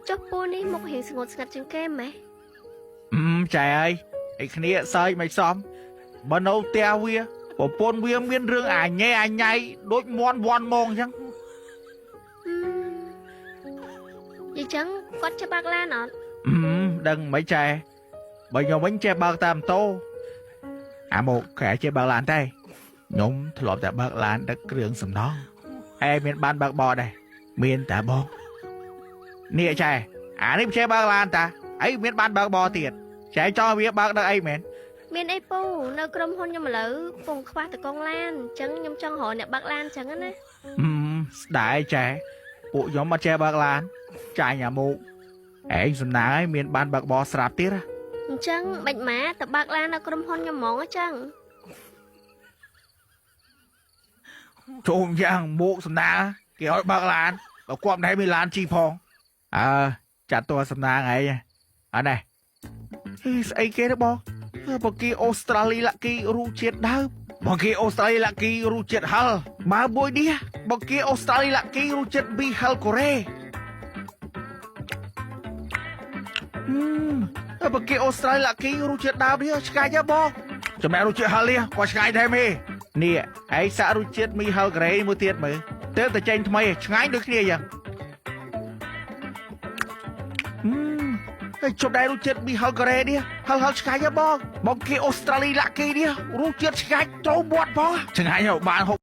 ចុះពូនេះមុខរៀងស្ងួតស្ងាត់ជាងគេម៉េះ អឺចែអើយអីគ្នាសើចមិនសមបើនៅផ្ទះវាប្រពន្ធវាមានរឿងអាញ៉ែអាញ៉ៃដូចមន់វន់ហ្មងអញ្ចឹង យីចឹងគាត់ចេះបើកឡានអត់ អឺដឹងមិនចែបើខ្ញុំវិញចេះបើកតាមម៉ូតូអាមកគេចេះបើកឡានទេខ្ញុំធ្លាប់តែបើកឡានដឹកគ្រឿងសំណង់ឯងមានបានបើកបរដែរមានតែបងនេះចែអានេះមិនចេះបើកឡានតាអីមានបានបើកបរទៀតចែចង់ឲ្យវាបើកដឹកអីមែន មានអីពូនៅក្រុមហ៊ុនខ្ញុំឥឡូវពងខ្វះតកងឡានអញ្ចឹងខ្ញុំចង់រកអ្នកបើកឡានអញ្ចឹងណា អឺស្ដាយចែពួកខ្ញុំអត់ចេះបើកឡានចាញ់អាមកឯងសំណាងហើយមានបានបើកបរស្រាប់ទៀតហ៎ អញ្ចឹងបាច់ម៉ាទៅបើកឡាននៅក្រុមហ៊ុនខ្ញុំហ្មងអញ្ចឹង ជុំយ៉ាងមកសំណាងគេឲ្យបើកឡានបើគាត់មិនដែលមានឡានជីផងអើចាត់តួសំណាងឯងអត់ណែហេស្អីគេទៅបងអើបើគេអូស្ត្រាលីឡាគីរសជាតិដើមបើគេអូស្ត្រាលីឡាគីរសជាតិហឹលបើមួយនេះបើគេអូស្ត្រាលីឡាគីរសជាតិប៊ីហឹលកូរ៉េអឺបើគេអូស្ត្រាលីឡាគីរសជាតិដើមនេះឆ្ងាញ់ហ៎បងចំណែករសជាតិហឹលនេះក៏ឆ្ងាញ់ដែរមេនេះឯងសាករសជាតិមីហឹលកូរ៉េមួយទៀតមើលទើបតែចេញថ្មីឆ្ងាញ់ដូចគ្នាយ៉ាងអឺហើយជប់ដែររសជាតិមីហឹលកូរ៉េនេះហឹលហឹលឆ្ងាញ់ហ៎បងបងគេអូស្ត្រាលីឡាគីនេះរសជាតិឆ្ងាញ់ចូលមាត់បងឆ្ងាញ់ហ៎បានហូប